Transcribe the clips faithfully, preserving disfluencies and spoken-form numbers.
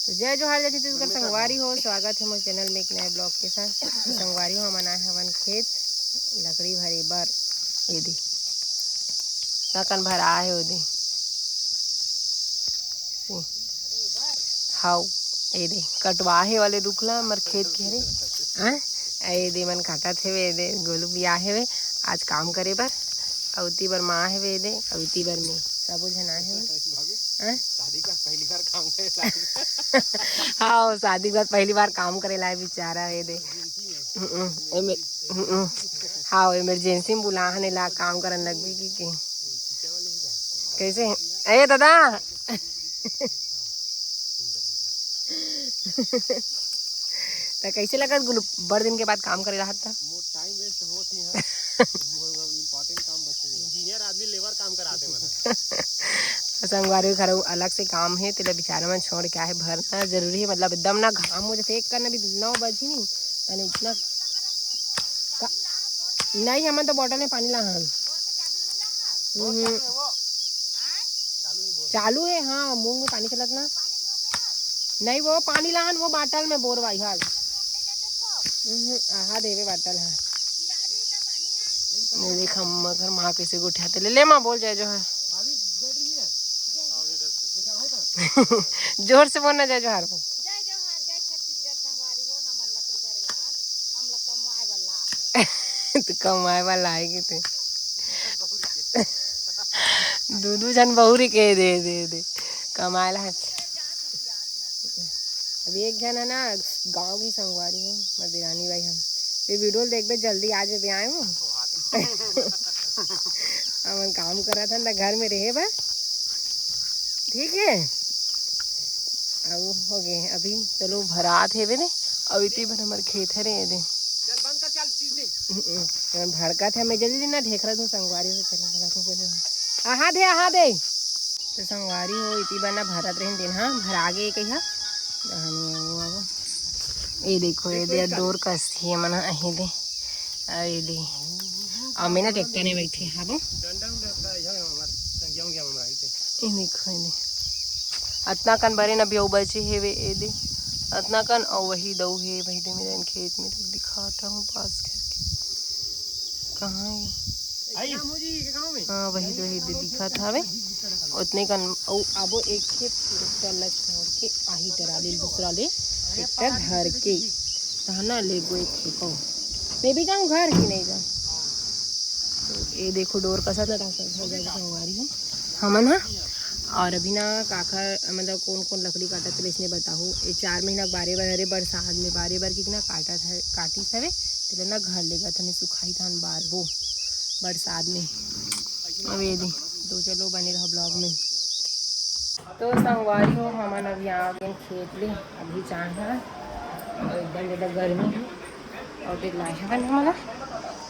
तो जय जोहार, जय छत्तीसगढ़ संगवारी हो, स्वागत है मोर चैनल में एक नए ब्लॉग के साथ। तो संगवारी हो, हमन आए हवन खेत लकड़ी भरे बर। ये दे, ककन भरा है, वो दे। हाउ, ये दे, कटवा हे वाले रुख ला, हमर खेत के हरे। हाँ? ये दे, मन काटत हेवे, ये दे, गोलू भी आ हेवे आज काम करे बर। अउ इती बर माँ हेवे, ये दे, अउ इती बर मैं, सबो झन आए हेवे। हाँ? शादी का पहली बार काम करे लागे। हाँ, शादी के बाद पहली बार काम करे लाए बेचारा, ये दे। हम्म, एमे-, हम्म, हाँ, इमरजेंसी में बुलाहन ला काम करन लगबे की, की। कैसे? ए दादा। त कैसे लगत गुलू, बड़ दिन के बाद काम करे रहत त? मोर टाइम वेस्ट होत ही है। मोर important काम बचे हे। इंजीनियर आदमी लेबर काम कराते मन। संगवारी घर अलग से काम हे, तेला बेचारा मन छोड़ के आहे, भरना जरूरी है। मतलब एकदम ना घाम हो जाथे, एक करना भी नौ बजी नहीं, तने इतना का-, नहीं, हमन तो बॉटल में पानी लाहन। हम्म। चालू है, हाँ, मूंग में पानी चलत ना। नहीं, वो पानी लाहन, वो बॉटल में बोरवाई हाल। हम्म, आहा देवे बॉटल है। नहीं, देख, हम मगर माँ कैसे गोठियाते। ले, ले माँ, बोल जय जोहार। जोर से बोलना, जय जोहार को। जय जोहार, जय छत्तीसगढ़ संगवारी हो, हमन लकड़ी भरे लान, हम ला कमवाए वाला। तू कमाए वाला आएगी तू। दू दू झन बहुरी के दे, दे, दे। कमाए ला है। अभी एक झन है ना, गाँव की संगवारी हो, मोर देरानी भाई हम। ये वीडियो देखबे, जल्दी आ जाबे, आए हो। हमन काम करत हन त घर में रहे बा। ठीक है, अब हो गए। अभी चलो भरात हेवे ने, अउ इती बर हमर खेत हरे दे। चल बंद कर, चल दीदी। हम्म, भड़कत है, मैं जल्दी ना ढेकरा दूँ संगवारी से, चलो भड़कत है। आहा दे, आहा दे। तो संगवारी हो, इती बर ना भरत रहिन दिन, हाँ, भरा गे कहिया। ए देखो, ये दे डोर कस हे मन, हे दे। अरे दे। अउ मैं ना ट्रैक्टर में बैठे हाबो। ये देखो, ये दे। अतना कन बरे न बेऊ बचे हेवे, ए दे। अतना कन अउ वही दऊ हे, वही दे मेरे खेत में दिखाता हूँ पास करके। कहाँ है? हाँ, वही दे, वही दे दिखात हवे। उतने कन अउ आबो एक खेत, दूसरा ला छोड़ के आही टराली दूसरा ले ट्रैक्टर धर के। तहना लेगो एक खेपो। मैं भी जाऊँ घर कि नहीं जाऊँ? तो ये देखो डोर कसा था, ताकि घर जाके संगवारी हो। हमन हा। और अभी ना काखर, मतलब कौन कौन लकड़ी काटत रहे, इसने बताहू। ये चार महीना के बारे बर, अरे बरसात में बारे बर कितना काटत है, काटिस हवे, तेला ना घर लेगा थने सुखाई धान बारबो बरसात में। अब ये दे, तो चलो बने रहो ब्लॉग में। तो संगवारी हो, हमन अभी आ गए खेत ले, अभी चाहे एकदम ज़्यादा गर्मी है। और देख लाए हवन हमन ला,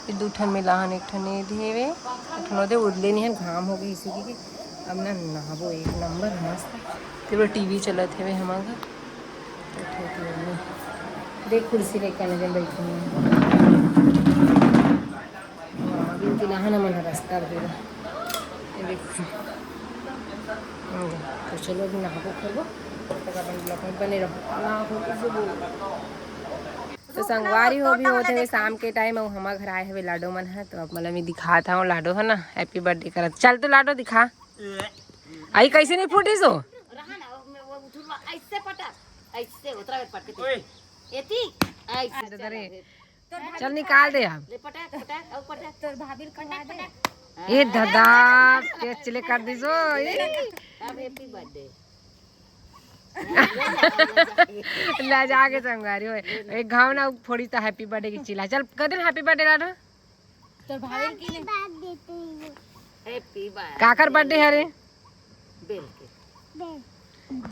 ये दू ठन में लाहन, एक ठन ये देवे, एक ठन ओदे उदले निहन घाम हो गई इसी के। अब ना नहाबो एक नंबर मस्त, तेरे टीवी चलत हेवे हमर घर। बैठे थे ओदे। देख कुर्सी लेके आने दिन बैठे हैं। अभी उनके लाहन हमन ह रास्ता दे। ये देखो। तो चलो अभी नहाबो खोलबो, तब तक अपन ब्लॉग में बने रहो। नहाबो तो जरूर। तो संगवारी हो भी होत हवे शाम के टाइम, अउ हमर घर आए हवे लाडो मन ह, तो अब मतलब मैं दिखात हूँ लाडो है ना, हैप्पी बर्थडे करत। चल तो लाडो दिखा। आई कैसे नहीं फूटिस हो? रहा ना, वो, वो उठुरवा ऐसे पटक, ऐसे उतरा में पटक। ओए। एती, ऐसे अरे, चला रे। चल निकाल दे अब। ले पटक, पटक, और पटक। तोर भाभी को पटक, पटक। ये दादा, ये चिल्ले कर दीजो। अब हैप्पी बर्थडे। ला जाके संगवारी हो। एक घाव ना फोड़ी तो हैप्पी बर्थडे की चिल्ला। चल, कर दे हैप्पी बर्थडे लाडो। तोर भाभी की नहीं। Happy birthday. काकर बर्थडे है रे? बेल के।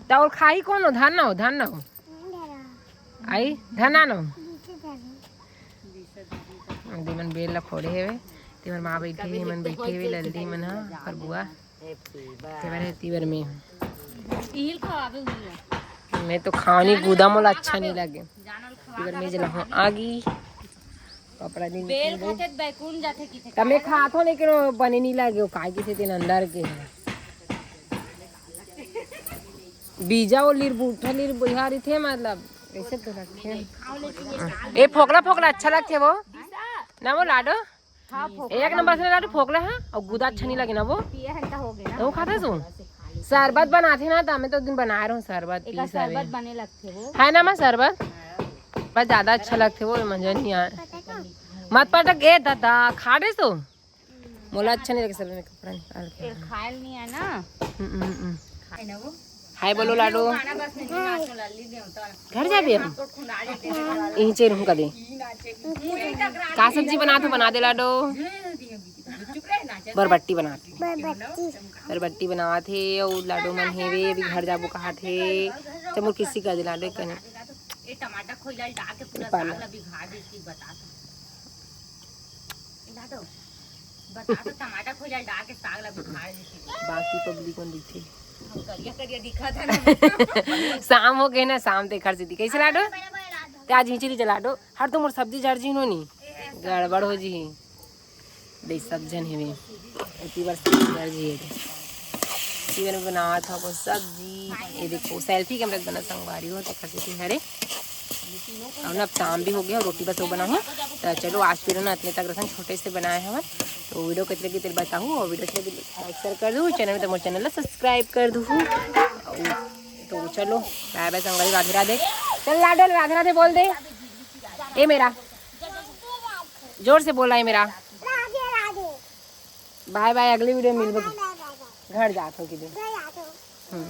तो और खाही कौन हो? धन ना हो, धन ना हो। आई, धन ना हो। दे मन बेल ला फोड़े हेवे। ते मन माँ बैठे हे, मन बैठे हेवे, लल्दी मन हा, पर बुआ। तेवर है, तेवर में। मैं तो खानी गुदा मोला अच्छा नहीं लगे। तेवर में जला हूँ आगी। पापड़ा दिन बेल खाते त बैकुंठ जाथे किथे। तमे खात हो, लेकिन वो बने नहीं लगे, वो काय किसे दिन अंदर के है। बीजा वो लीर बूठा लीर बुझा रही थे, मतलब कैसे तो रखे। ए, फोकला फोकला अच्छा लगथे वो ना, वो लाडो। हाँ, फोकला। एक नंबर से लाडो फोकला है, और गुदा अच्छा नहीं लगे ना वो। पिया है तो हो गया ना। वो खाता तू? शरबत बनाथे ना, तो मैं तो दिन बनाए रहूं शरबत, एक पी शरबत सारे। बने लगथे वो। है ना माँ शरबत? बस ज्यादा अच्छा लगथे वो, मजा नहीं आए। मत पटक, ए दादा, खा दे तो। मोला अच्छा नहीं लगे शरबत में कपड़ा निकाल के। ए, खायल नहीं है ना। हम्म, हम्म, हम्म। खाए ना वो। हाय बोलो लाडो। गाना बस नहीं नाचो लल्ली दे होता। घर जाबे हम? यहीं चेर हम कदे। का सब्जी बना तो बना दे लाडो। बरबट्टी बना। बरबट्टी। बरबट्टी बनावत हे, अउ लाडो मन हेवे, अभी घर जाबो कहात हे। चमुर किसी कर दे लाडो कने। ए टमाटर खोइला डाल के पूरा साग ला बिगाड़ देती, बता तो। ए लाडो, बता तो, टमाटर खोइला डाल के साग ला बिगाड़ देती। बाकी पब्लिक मन दिखथे। हम करिया करिया दिखत है ना। शाम हो गए ना, शाम ते घर से दिखे। कैसे लाडो? ते आज हिचरी चला दो। हर तुम और सब्जी झड़ जी नो नी। गड़बड़ हो जी। देख, सब झन हेवे। एती बर सब झन जी हेवे। जीवन में बनावत हवो सब्जी। ये देखो, सेल्फी कैमरा से बना संगवारी हो, तो खसी थी हरे। और ना, अब शाम भी हो गया, रोटी बस वो बनाऊँ। तो चलो, आज फिर ना, इतने तक रखन, छोटे से बनाए हवन। तो वीडियो कितने की तेल बताऊँ, और वीडियो अच्छी लगी, लाइक, शेयर कर दो, चैनल में तो मोर चैनल ला सब्सक्राइब कर दो। तो चलो, बाय बाय संगवारी, राधे राधे। चल लाडो, राधे राधे बोल दे। ए मेरा, जोर से बोला है मेरा। राधे राधे। बाय बाय, अगली वीडियो में मिलबो। बाय बाय, बाय बाय। घर जात हो कि दे। घर जात हो। हम्म।